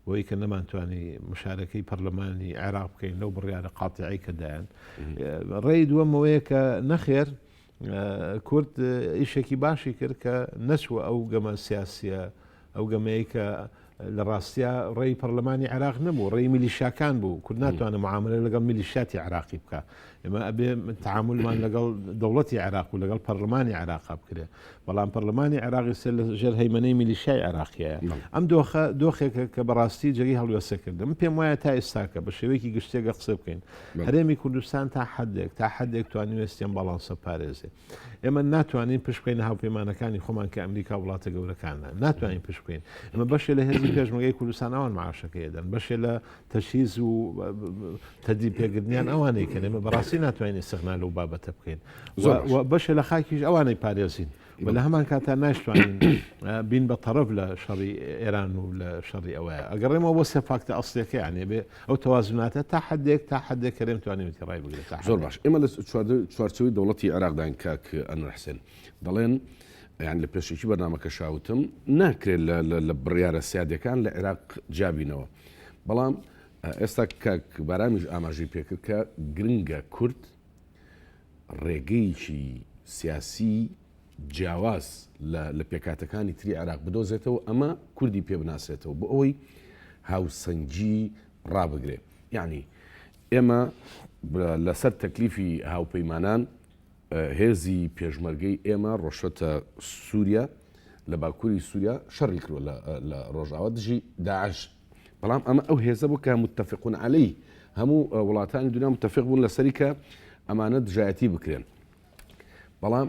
بۆی کە نەمانتوانی مشارەکەی پەرلەمانی عێراق بکەین لەو بڕیارە قاتعی کە دایان. ڕێی دووەمەوەیە کە نەخێر کورد ئیشێکی باشی کرد کە نەچووە ئەو گەمە سیاسیە ئەو گەمەیە کە لە ڕاستیا ڕێی پەرلەمانی عێراق نەبوو ڕێی میلیشاکان بوو کورد ناتوانێت معاملە لەگەڵ میلیشاتی عێراقی بکە ئێمە ئەبێ تعاملمان لەگەڵ دەوڵەتی عێراق و لەگەڵ پەرلەمانی عێراقا بکرێ بەڵام پەرلەمانی عێراقی سێ لە ژێر هەیمەنەی میلیشای عێراقیە ئەم دۆخە دۆخێکە کە بەڕاستی جێگەی هەڵوێستەکردن من پێم وایە تا ئێستاکە بە شێوەیەکی گشتێکە قسە بکەین هەرێمی کوردستان تا حدێک تا حدێک توانیوێستیان باڵانسە پارێزێ ئێمە ناتوانین پشت بکەینە هاوپەیمانەکانی خۆمان کە ئەمریکا و وڵاتە گەورەکانە ناتوانین پشت بکەین ئەمە بەشێ لە هێزی پێشمەگەی کوردستان ئەوان معاشەکەی دەن بەشێ لە تەشیز و تەدی پێگرنیان ئەوانەی کە ئێمە بەڕاستی ناتوانین استغنا لەو بابەتە بکەین بەشێ لە خاکیش ئەوانەی پارێزین و لە هەمان کاتا ناشتوانین بین بە تەرەف لە شەڕی ئێران و لە شەڕی ئەوەیە ئەگەڕێمەوە بۆ سێ فاکتە ئەسڵیەکە یانێ بێ ئەو تەوازناتە تا حدێک تا حدێک هەرێم توانیوێتی ڕای بگرێت تا زۆر باش ئێمە لە چوارچێوەی دەوڵەتی عێراقداین کاک ئەنوەر حسێن دەڵێن یان لە پێشێکی بەرنامەکە شاوتم ناکرێت لە بڕیارە سیادەکان لە عێراق جیابینەوە بەڵام ئێستا کاک بارامیش ئاماژەی پێکرد کە گرنگە کورد ڕێگەیەکی سیاسی جیاواز لە پێکهاتەکانی تری عێراق بدۆزێتەوە، ئەمە کوردی پێ بناسرێتەوە بۆ ئەوەی هاوسەنگی ڕابگرێ. یەعنی ئێمە لەسەر تەکلیفی هاوپەیمانان هێزی پێشمەرگەی ئێمە ڕۆشتە سووریا لە باکووری سووریا شەڕی کردووە لە ڕۆژاوا دژی داعش بەڵام ئەمە ئەو هێزە بوو کە متفقون عەلەی هەموو وڵاتانی دنیا متفق بوون لەسەری کە ئەمانە دژایەتی بکرێن بەڵام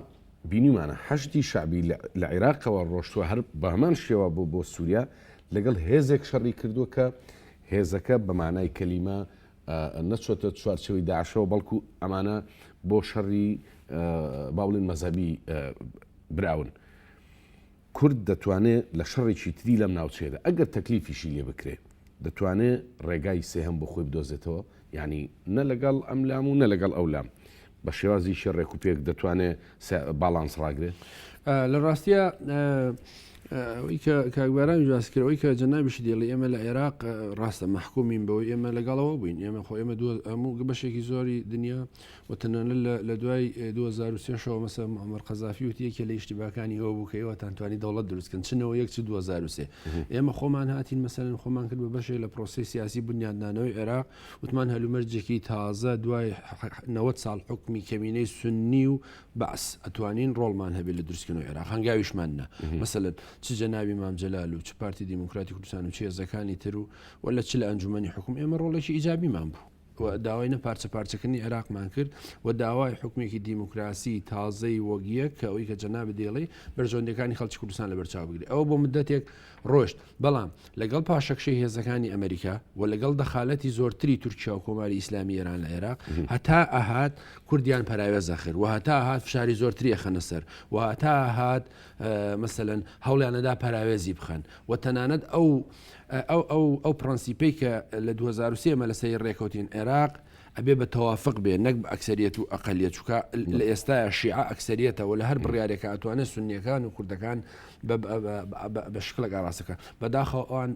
بینیمانە حەشدی شەعبی لە عیراقەوە ڕۆشتووە هەر بە هەمان شێوە بۆ بۆ سووریا لەگەڵ هێزێک شەڕی کردووە کە هێزەکە بە مانای کەلیمە نەچۆتە چوارچەوەی داعشەوە بەڵکو ئەمانە بۆ شەڕی با بڵێن مەزهەبی براون. کورد دەتوانێ لە شەڕێکی تری لەم ناوچەیەدا ئەگەر تەکلیفیشی لێ بکرێ دەتوانێ ڕێگای سێهەم بۆ خۆی بدۆزێتەوە؟ یانی نە لەگەڵ ئەم لام و نە لەگەڵ ئەو لام بە شێوازیکی ڕێک و پێک دەتوانێ باڵانس ڕاگرێ؟ لە ڕاستیا ئەوەی کە کاک بارامیش باسی کرد ئەوەی کە جەنابیشی دێڵی ئێمە لە عێراق ڕاستە مەحکومین بەوەی ئێمە لەگەڵەوە بووین ئێمە خۆ ئێمە دوو هەموو بەشێکی زۆری دنیا و تەنانەت لە لە دوای 2003 شەوە مەسەلەن موعەمەر قەزافی وتی یەکێ لە ئیشتیباکانی ئەوە بوو کە ئێوەتان توانی دەوڵەت دروست کەن چ 91 چ 2003 ئێمە خۆمان هاتین مەسەلەن خۆمان کرد بە بەشێک لە پرۆسەی سیاسی بنیادنانەوەی عێراق وتمان هەلومەرجێکی تازە دوای 90 ساڵ حکومی کەمینەی سنی و بەعس ئەتوانین ڕۆڵمان هەبێت لە دروستکردنەوەی عێراق هەنگاویشمان نا مەسەلەن چ جەنابی مام جەلال و چ پارتی دیموکراتی کوردستان و چ هێزەکانی تر و و لە چ لە ئەنجومەنی حکوم ئێمە ڕۆڵێکی ئیجابیمان بوو و داوای نە پارچە پارچەکردنی عێراقمان کرد و داوای حوکمێکی دیموکراسی تازەی وەک یەک کە ئەوی کە جەنابت دەیڵێی بەرژەوەندیەکانی خەڵکی کوردستان لەبەر چاو بگرێت ئەوە بۆ مدەتێک ڕۆشت بەڵام لەگەڵ پاشەکشەی هێزەکانی ئەمریکا و لەگەڵ دەخالەتی زۆرتری تورکیا و کۆماری ئیسلامی ئێران لە عێراق هەتا ئەهات کوردیان پەراوێز ئەخرد و هەتا هات فشاری زۆرتری ئەخەنە سەر و هەتا هات مەسەلەن هەوڵیانەدا پەراوێزی بخەن و تەنانەت ئەو ئەو ئەو ئەو پرەنسیپەی کە لە 2023 ئێمە لەسەری ڕێکەوتین عێراق ئەبێ بە تەوافق بێ نەک بە ئەکسەریەت و ئەقەلیەت چونکە لە ئێستایا شیعە ئەکسەریەتە و لە هەر بڕیارێکا ئەتوانێت سوننیەکان و کوردەکان بە شکڵێک ئاڕاستەکە بەداخەوە ئەوان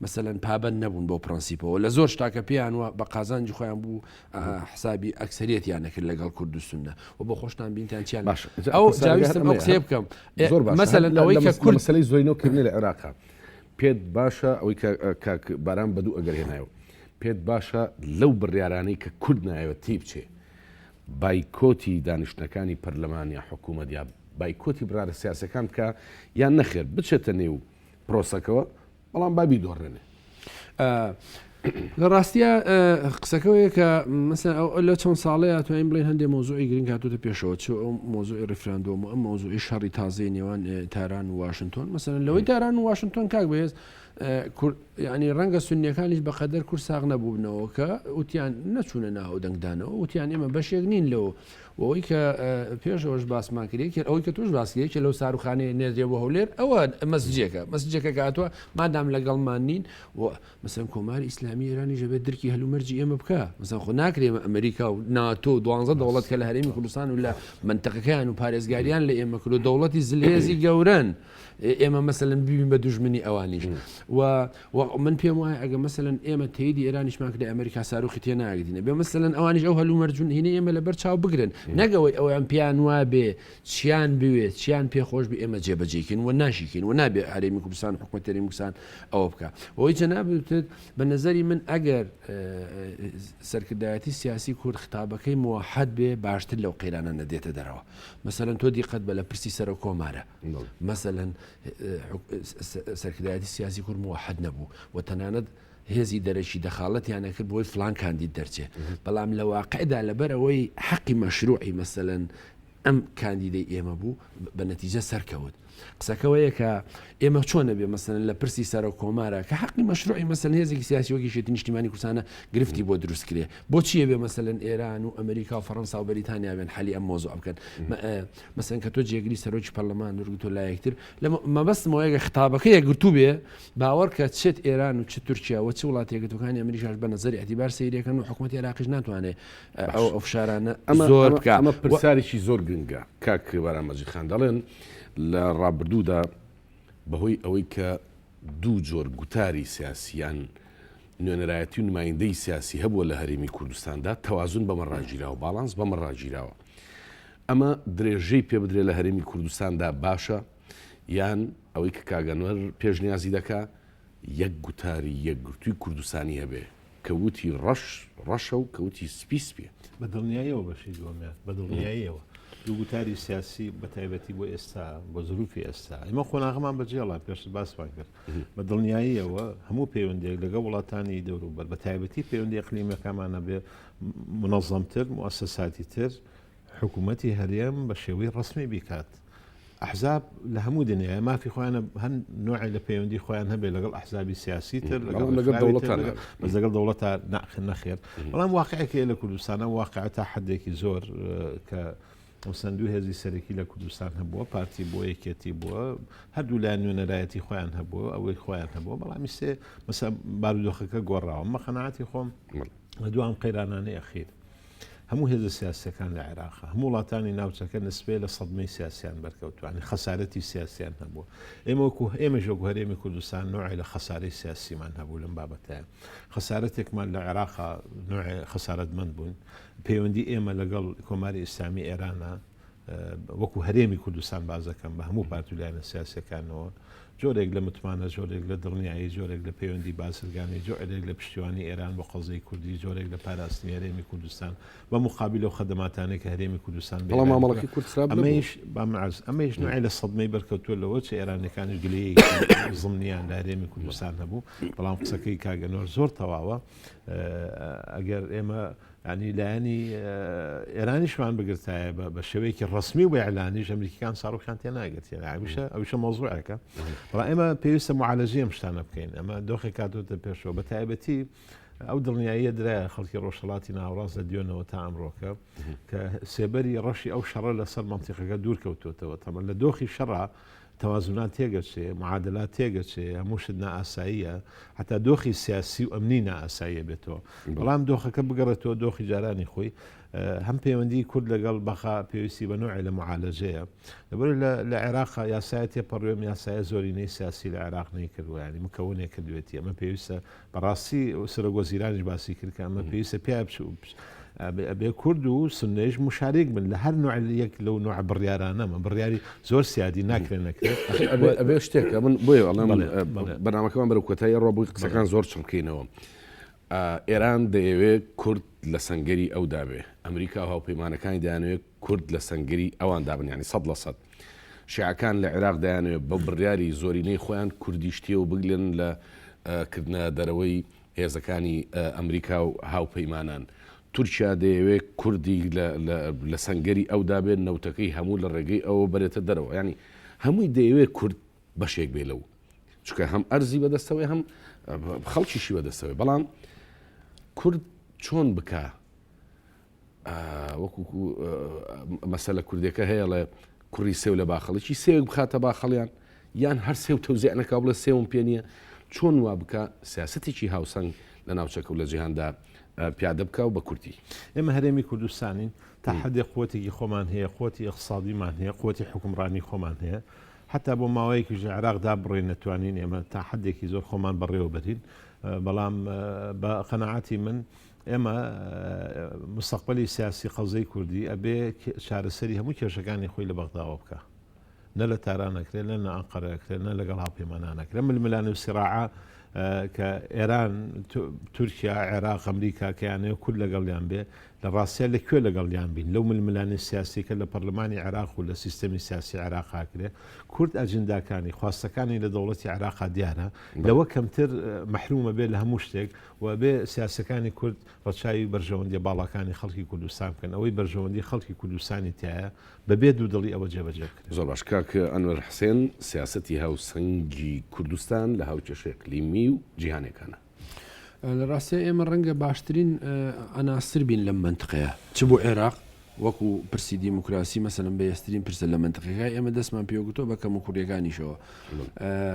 مەسەلەن پابەند نەبوون بەو پرەنسیپەوە لە زۆر شتاکە پێیان وە بە قازانجی خۆیان بوو حسابی ئەکسەریەتیان نەکرد لەگەڵ کورد و سوننە و بۆ خۆشتان بینتان چیان باش ئەو جاویستم ئەو قسەیە بکەم زۆر باش مەسەلەن ئەوەی کە کورد مەسەلەی زۆرینەوە کردنی لە عێراقا پێت باشە ئەوەی کە کاک بارام بە دوو ئەگەر هێنایەوە پێت باشە لەو بڕیارانەی کە کورد نایەوێت تێی بچێ بایکۆتی دانیشتنەکانی پەرلەمان یا حکوومەت یا بایکۆتی بڕارە سیاسەکان بکە یان نەخێر بچێتە نێو پرۆسەکەوە بەڵام با بیدۆڕێنێ. لە ڕاستیا قسەکەوەیە کە مەسەن ئەو لە چەند ساڵەیە توانین بڵێن هەندێک مۆزوعی گرنگ هاتوتە پێشەوە چ ئەو مۆزوعی ڕیفراندۆم و ئەم مۆزوعی شەڕی تازەی نێوان تاران و واشنتۆن مەسەن لەوەی تاران و واشنتۆن کاک بەهێز. یانی ڕەنگە سونیەکانیش بەقەدەر کورد ساغ نەبووبنەوە کە وتیان نەچوونە ناو دەنگدانەوە وتیان ئێمە بەشێک نین لەو ئەوەی کە پێشەوەش باسمان کرد یەکێ ئەوەی کە تۆش باس کرد یەکێ لەو ساروخانەیە نێردرێ بۆ هەولێر ئەوە مەسجێکە مەسجێکە کە هاتووە مادام لەگەڵمان نین و مەسەن کۆماری ئیسلامی ئێرانیش ئەبێت درکی هەلومەرجی ئێمە بکا مەسەن خۆ ناکرێ ئێمە ئەمریکا و ناتۆ و دوانزە دەوڵەت کە لە هەرێمی کوردستان و لە مەنتەقەکەیان و پارێزگاریان لە ئێمە کرد و دەوڵەتی زلهێزی گەورەن ئێمە مەسەلەن ببین بە دوژمنی ئەوانیش و من پێم وایە ئەگە مەسەلەن ئێمە تەیدی ئێرانیشمان کرد ئەمریکا ساروخی تێ ناگرین بێ مەسەلەن ئەوانیش ئەو هەلومەرجون هینە ئێمە لەبەر چاو بگرن نەگەوەی ئەویان پێیان وابێ چیان بوێ چیان پێخۆش بێ ئێمە جێبەجێکین و ناشیکەین و نابێ هەرێمی کوردستان حکومەت هەرێمی کوردستان ئەوە بکە ئەوەی جەنابت بە نظری من ئەگەر سەرکردایەتی سیاسی کورد خطابەکەی موحد بێ باشتر لەو قەیرانە نەدێتە دەرەوە مەسەلەن تۆ دیقەت بە لە پرسی سەرۆک کۆمارە مەسەلەن سەرکردایەتی سیاسی کورد موحد نەبوو و تەنانەت هێزی دەرەکی دەخاڵەتیان نەکرد بۆی فلان کاندید دەرچێ بەڵام لە واقعدا لەبەر ئەوەی حەقی مەشروعی مەسەلەن ئەم کاندیدەی ئێمە بوو بە نەتیجە سەرکەوت. قسەکەوەیە کە ئێمە چۆن ئەبێ مەسەلەن لە پرسی سەرۆک کۆمارە کە حەقی مەشروعی مەسەلەن هێزێکی سیاسی وەک یەکێتی نیشتیمانی کوردستانە گرفتی بۆ دروست کرێ بۆچی ئەبێ مەسەلەن ئێران و ئەمریکا و فەڕەنسا و بەریتانیا بێن حەلی ئەم مۆزوع بکەن مەسەلەن کە تۆ جێگری سەرۆکی پەرلەمان وەرگرتووە لایەکتر لە مەبەستم ئەوەیە کە خطابەکە یەکگرتوو بێ باوەڕ کە چت ئێران و چ تورکیا و چ وڵاتە یەکگرتووەکانی ئەمریکاش بە نەزەری ئیعتیبار سەیرەکەن و حکوومەتی عێراقیش ناتوانێ ئەو ئەو فشارانە زۆر بکا. ئەمە پرسیارێکی زۆر گرنگە کاک بارام مەجید خان دەڵێن لە ڕابردوودا بەهۆی ئەوەی کە دوو جۆر گوتاری سیاسیان نوێنەرایەتی و نمایندەی سیاسی هەبووە لە هەرێمی کوردستاندا تەوازن بەمە ڕاگیراوە باڵانس بەمە ڕاگیراوە ئەمە درێژەی پێ بدرێت لە هەرێمی کوردستاندا باشە یان ئەوەی کە کاک ئەنوەر پێشنیازی دەکا یەک گوتاری یەکگرتووی کوردستانی هەبێ کە وتی ڕەش ڕەشە و کە وتی سپی سپیە. بە دڵنیاییەوە بەشی دووەمیان، بە دڵنیاییەوە دوو گوتاری سیاسی بە تایبەتی بۆ ئێستا، بۆ زروفی ئێستا ئێمە قۆناغەمان بەجێڵا پێشتر باسمان کرد، بە دڵنیاییەوە هەموو پەیوەندییەک لەگەڵ وڵاتانی دەوروبەر بە تایبەتی پەیوەندی ئەقلیمیەکانمان ئەبێ مونەزەمتر، موئەسەساتیتر، حکوومەتی هەرێم بە شێوەی ڕەسمی بیکات. ئەحزاب لە هەموو دنیاە مافی خۆیانە هەن نوعی لە پەیوەندی خۆیان هەبێ لەگەڵ ئەحزابی سیاسی تر لەگەڵ لەگەڵ دەوڵەتان بەس لەگەڵ دەوڵەتە ناخ نەخێر بەڵام واقعێکی لە کوردستانە واقع تا حدێکی زۆر کە سندوو هێزی سەرەکی لە کوردستان هەبووە پارتی بۆ یەکێتی بووە هەردوو لایەن نوێنەرایەتی خۆیان هەبووە ئەوەی خۆیان هەبووە بەڵامی سێ مەسە بارودۆخەکە گۆڕاوە مە قەناعەتی خۆم لە دوام قەیرانانەی ئەخیر هەموو هێزە سیاسیەکان لە عێراق، هەموو وڵاتانی ناوچەکە نسبێ لە سەدمەی سیاسیان بەرکەوتوانی، خەسارەتی سیاسیان هەبوو. ئێمە وەکو ئێمەش وەکو هەرێمی کوردستان نوعێ لە خەسارەی سیاسیمان هەبوو لەم بابەتەیە. خەسارەتێکمان لە عێراقا نوعێ خەسارەتمەند بووین. پەیوەندی ئێمە لەگەڵ کۆماری ئیسلامی ئێرانە وەکو هەرێمی کوردستان باس دەکەم بە هەموو پارت و لایەنە سیاسیەکانەوە جۆرێک لە متمانە جۆرێک لە دڵنیایی جۆرێک لە پەیوەندی بازرگانی جۆرێک لە پشتیوانی ئێران بۆ قەزیەی کوردی جۆرێک لە پاراستنی هەرێمی کوردستان بە مقابل ئەو خەدەماتانەی کە هەرێمی کوردستان بە بەڵام ئێرانی مامەڵەکەی کورد خراپ نەبوو. ئەمەیش با من عەرز ئەمەیش نوعێ لە سەدمەی بەرکەوتووە لەوە چ ئێرانیەکانیش گلەیەکی زمنیان لە هەرێمی کوردستان هەبوو بەڵام قسەکەی کاک ئەنوەر زۆر تەواوە ئەگەر ئێمە یانی لایەنی ئێرانیشمان بگرتایە بە شێوەیەکی ڕسمی و بە ئیعلانیش ئەمریکیکان ساڕۆخیان تێ ناگرت ئەویشە ئەویشە مەوزوعێکە بەڵام ئێمە پێویستە معالەجەی ئەم شتانە بکەین ئەمە دۆخێک کاتۆتە پێشەوە بە تایبەتی ئەو دڵنیاییە درایە خەڵکی ڕۆژهەڵاتی ناوەڕاست لە دیۆنەوە تا ئەمڕۆکە کە سێبەری ڕەشی ئەو شەڕە لەسەر مەنتیقەکە دوور کەوتووەتەوە تەمەن لە دۆخی شەڕا تەوازنات تێگەچێ، معادلات تێگەچێ، هەموو شت نائاساییە، حەتا دۆخی سیاسی و ئەمنی نائاساییە بێتەوە. بەڵام دۆخەکە بگەڕێتەوە دۆخی جارانی خۆی، هەم پەیوەندیی کورد لەگەڵ بەغا پێویستی بە نەوعێ لە معالەجەیە. لەبەر لە عێراق یاسایە تێپەڕیوە، ئەم یاسایە زۆرینەی سیاسی لە عێراق نەیکردووە، یانی مکەونێک کردوێتی. ئەمە پێویستە بەڕاستی سەرۆک وەزیرانیش باسی کرد کە ئەمە پێویستە پیا ئەبێ کورد و سنەیش مشارێک بن لە هەر نوع یەک لەو نوع بڕیارانە مە بڕیاری زۆر سیادی ناکرێن نەکرێت ئەبێ شتێکە من بۆیە ئەڵێم بەرنامەکەمان بەرەو کۆتایی ڕۆ بووی قسەکان زۆر چڕکەینەوە ئێران دەیەوێت کورد لە سەنگەری ئەودا بێ ئەمریکا و هاوپەیمانەکانی دەیانەوێت کورد لە سەنگەری ئەواندا بن یانی 100%. شیعەکان لە عێراق دەیانەوێت بە بڕیاری زۆرینەی خۆیان کوردیش تێوە بگلێنن لە کردنە دەرەوەی هێزەکانی ئەمریکا و هاوپەیمانان. تورکیا دەیەوێت کوردی لە سەنگەری ئەودا بێت، نەوتەکەی هەموو لە ڕێگەی ئەوە بەرێتە دەرەوە. یانی هەمووی دەیەوێت کورد بەشێک بێ لەو. چونکە هەم ئەرزی بەدەستەوەی هەم خەڵکیشی بەدەستەوەی بەڵام کورد چۆن بکا وەکو مەسەلە کوردەکە هەیە ڵێ کوڕی سێو لە باخەڵێکی سێوێک بخاتە باخەڵیان یان هەر سێو تەوزیع نەکا بڵێ سێوم پێ نییە چۆن وا بکە سیاستێکی هاوسەنگ لە ناوچەکە و لە جیهاندا پیادە بکە و بە کورتی. ئێمە هەرێمی کوردستانین تا حەدێک قوتێکی خۆمان هەیە قوتی ئیقتسادیمان هەیە قوتی حوکمڕانی خۆمان هەیە حتا بۆ ماوەیەکیش لە عێراق دابڕین نەتوانین ئێمە تا حدێکی زۆر خۆمان بەڕێوە بەرین بەڵام بە قەنەعاتی من ئێمە مستەقبلی سیاسی قەوزەی کوردی ئەبێ چارەسەری هەموو کێشەکانی خۆی لە بەغداوە بکە نە لە تاران ئەکرێت نە لە ئەنقەرە ئەکرێت نە لەگەڵ هاوپەیمانان ئەکرێت ململانێ و سیراعە کە ئێران تورکیا عێراق ئەمریکا کەیانەیە کورد لەگەڵیان بێ لە ڕاستیا لە کوێ لەگەڵیان بین لەو ململانێ سیاسیکە لە پەرلەمانی عێراق و لە سیستەمی سیاسی عێراق ئاکرێ کورد ئەجنداکانی خواستەکانی لە دەوڵەتی عێراقا دیارە لەوە کەمتر مەحرومە بێ لە هەموو شتێک و بێ سیاسەکانی کورد ڕەچاوی بەرژەوەندیە باڵاکانی خەڵکی کوردستان بکەن ئەوەی بەرژەوەندی خەڵکی کوردستانی تایە بەبێ دوودڵی ئەوە جێبەجێ بکرێت. زۆر باش کاک ئەنوەر حسێن، سیاسەتی هاوسەنگی کوردستان لە هاوکێشە ئیقلیمی و جیهانیەکانە. لە ڕاستیا ئێمە ڕەنگە باشترین عەناسر بین لەم مەنتقەیە، چ بۆ عێراق وەکو پرسی دیموکراسی مەسەلەن بەهێزترین پرسە لە مەنتقەکە، ئێمە دەستمان پێوەگرتووە بە کەموکوڕیەکانیشەوە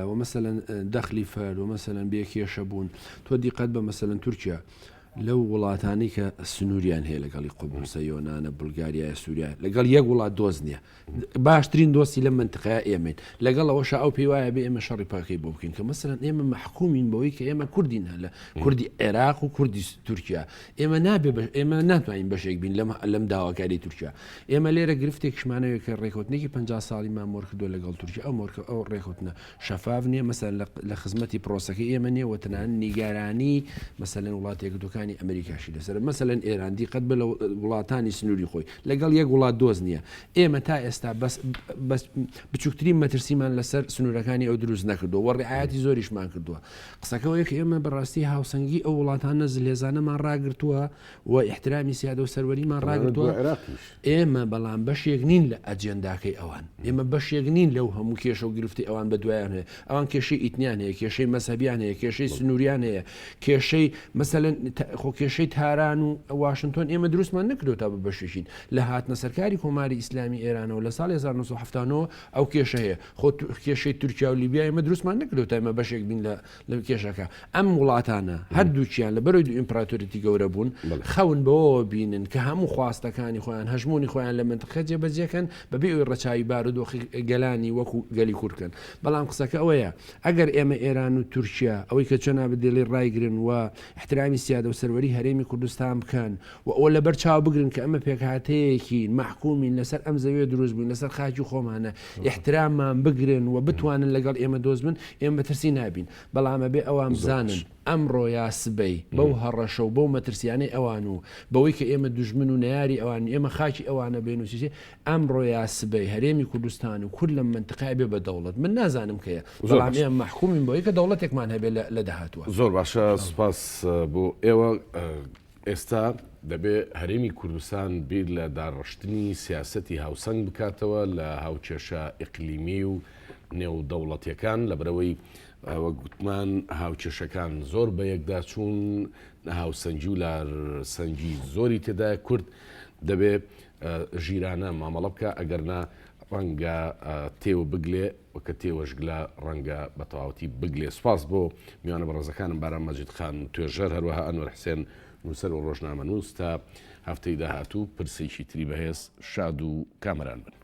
و مەسەلەن دەخلی فەرد و مەسەلەن بێ کێشە بوون، تۆ دیقەت بە مەسەلەن تورکیا لەو وڵاتانەی کە سنووریان هەیە لەگەڵی قوبرسە، یۆنانە، بولگاریایە، سووریایە، لەگەڵ یەک وڵات دۆست نییە. باشترین دۆستی لەم مەنتقەیە ئێمەین. لەگەڵ ئەوەشا ئەو پێی وایە بێ ئێمە شەڕی پەکەکەی بۆ بکەین کە مەسەلەن ئێمە مەحکوومین بەوەی کە ئێمە کوردین هەر لە کوردی عێراق و کوردی تورکیا. ئێمە نابێ ئێمە ناتوانین بەشێک بین لەم لەم داواکاری تورکیا. ئێمە لێرە گرفتێکیشمان هەیە کە ڕێکەوتنێکی 50 ساڵیمان مۆر کردووە لەگەڵ تورکیا. ئەو مۆرکە ئەو ڕێکەوتنە شەفاف نیە مەسەلەن لە خزمەتی پرۆسەکەی ئێمە نیە و تەنانەت نیگەرانی مەسەلەن وڵاتە یەکگرتووەکانی ئەمریکاشی لەسەرە مەسەلەن ئێران دیقەت بە لە وڵاتانی سنووری خۆی لەگەڵ یەک وڵات دۆست نییە ئێمە تا ئێستا بەس بەس بچووکترین مەترسیمان لەسەر سنوورەکانی ئەو دروست نەکردووە و ڕعایەتی زۆریشمان کردووە قسەکەەوەیە کە ئێمە بەڕاستی هاوسەنگی ئەو وڵاتانە زلهێزانەمان ڕاگرتووە و ئیحترامی سیادە و سەروەریمان ڕاگرتووە ئێمە بەڵام بەشێک نین لە ئەجێنداکەی ئەوان ئێمە بەشێک نین لەو هەموو کێشە و گرفتی ئەوان بە دوایان هەیە ئەوان کێشەی ئیتنیان هەیە کێشەی مەزهەبیان هەیە کێشەی سنووریان هەیە کێشەی مەسەلەن خۆ کێشەی تاران و واشنتۆن ئێمە دروستمان نەکردو تا بە بەشێکین لە هاتنە سەرکاری کۆماری ئیسلامی ئێرانەوە لە ساڵی 1970 ئەو کێشە هەیە خۆ کێشەی تورکیا و لیبیا ئێمە دروستمان نەکردو تا ئێمە بەشێک بین لە لە کێشەکە ئەم وڵاتانە هەردووکیان لە بەرەوەی دوو ئیمپراتۆریەتی گەورە بوون خەون بەوەوە بینن کە هەموو خواستەکانی خۆیان هەژموونی خۆیان لە مەنتقە جێبەجێکەن بەبێ ئەوی ڕەچاوی بارودۆخی گەلانی وەکو گەلی کورد کەن بەڵام قسەکە ئەوەیە ئەگەر ئێمە ئێران و تورکیا ئەوەی کە جەنابت دێڵی ڕایگرن و احترامی سیادە و سەروەری هەرێمی کوردستان بکەن و ئەوە لەبەر چاو بگرن کە ئەمە پێکهاتەیەکین مەحکومین لەسەر ئەم زەویە دروست بووین لەسەر خاکی خۆمانە ئیحتراممان بگرن و بتوانن لەگەڵ ئێمە دۆست بن ئێمە بەترسی نابین بەڵام ئەبێ ئەوان بزانن ئەمڕۆ یا سبەی بەو هەڕەشە و بەو مەترسیانەی ئەوان و بەوەی کە ئێمە دوژمن و نەیاری ئەوان ئێمە خاکی ئەوانە بێن و چیچی ئەمڕۆ یا سبەی هەرێمی کوردستان و کورد لەم مەنتقەیە بێ بە دەوڵەت من نازانم کەیە بەڵام ئێمە مەحکومین بەوەی کە دەوڵەتێکمان هەبێ لە داهاتووە. زۆر باشە سوپاس بۆ ئێوە. ئێستا دەبێ هەرێمی کوردستان بیر لە داڕشتنی سیاسەتی هاوسەنگ بکاتەوە لە هاوکێشە ئیقلیمی و نێودەوڵەتیەکان، لەبەرئەوەی وەک گوتمان هاوکێشەکان زۆر بەیەکداچوون، ناهاوسەنگی و لارسەنگی زۆری تێدایە، کورد دەبێ ژیرانە مامەڵە بکا، ئەگەرنا ڕەنگە تێوە بگلێ و کە تێوەش گلا ڕەنگە بە تەواوەتی بگلێ. سوپاس بۆ میوانە بەڕێزەکانم بارام مەجید خان توێژەر، هەروەها ئەنوەر حسێن نووسەر و ڕۆژنامەنووس. تا هەفتەی داهاتوو پرسێکی تری بەهێز شاد و کامەران بن.